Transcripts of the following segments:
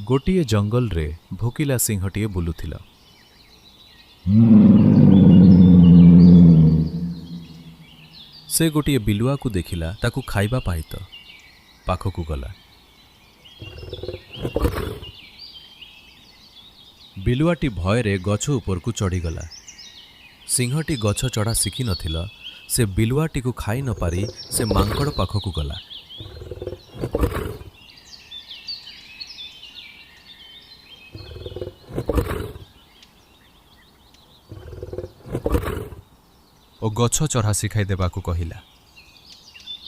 ଗୋଟିଏ ଜଙ୍ଗଲରେ ଭୋକିଲା ସିଂହଟିଏ ବୁଲୁଥିଲା। ସେ ଗୋଟିଏ ବିଲୁଆକୁ ଦେଖିଲା, ତାକୁ ଖାଇବା ପାଇଁ ତ ପାଖକୁ ଗଲା। ବିଲୁଆଟି ଭୟରେ ଗଛ ଉପରକୁ ଚଢ଼ିଗଲା। ସିଂହଟି ଗଛ ଚଢ଼ା ଶିଖିନଥିଲା। ସେ ବିଲୁଆଟିକୁ ଖାଇ ନପାରି ସେ ମାଙ୍କଡ଼ ପାଖକୁ ଗଲା ଓ ଗଛ ଚଢ଼ା ଶିଖାଇ ଦେବାକୁ କହିଲା।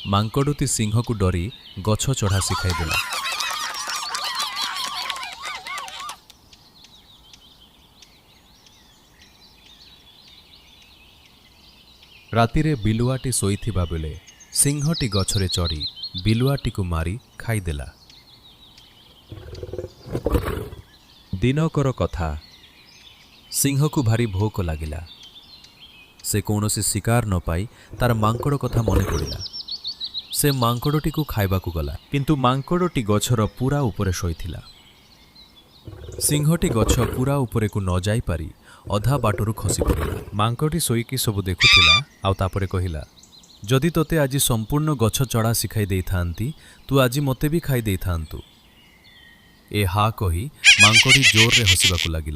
ମାଙ୍କଡ଼ଟି ସିଂହକୁ ଡରି ଗଛ ଚଢ଼ା ଶିଖାଇଦେଲା। ରାତିରେ ବିଲୁଆଟି ଶୋଇଥିବା ବେଳେ ସିଂହଟି ଗଛରେ ଚଢ଼ି ବିଲୁଆଟିକୁ ମାରି ଖାଇଦେଲା। ଦିନକର କଥା, ସିଂହକୁ ଭାରି ଭୋକ ଲାଗିଲା। ସେ କୌଣସି ଶିକାର ନ ପାଇ ତାର ମାଙ୍କଡ଼ କଥା ମନେ ପଡ଼ିଲା। ସେ ମାଙ୍କଡ଼ଟିକୁ ଖାଇବାକୁ ଗଲା, କିନ୍ତୁ ମାଙ୍କଡ଼ଟି ଗଛର ପୁରା ଉପରେ ଶୋଇଥିଲା। ସିଂହଟି ଗଛ ପୁରା ଉପରକୁ ନ ଯାଇପାରି ଅଧା ବାଟରୁ ଖସି ପଡ଼ିଲା। ମାଙ୍କଡ଼ଟି ଶୋଇକି ସବୁ ଦେଖୁଥିଲା ଆଉ ତାପରେ କହିଲା, ଯଦି ତୋତେ ଆଜି ସମ୍ପୂର୍ଣ୍ଣ ଗଛ ଚଢ଼ା ଶିଖାଇ ଦେଇଥାନ୍ତି, ତୁ ଆଜି ମୋତେ ବି ଖାଇ ଦେଇଥାନ୍ତୁ। ଏ ହା କହି ମାଙ୍କଡ଼ି ଜୋରରେ ହସିବାକୁ ଲାଗିଲା।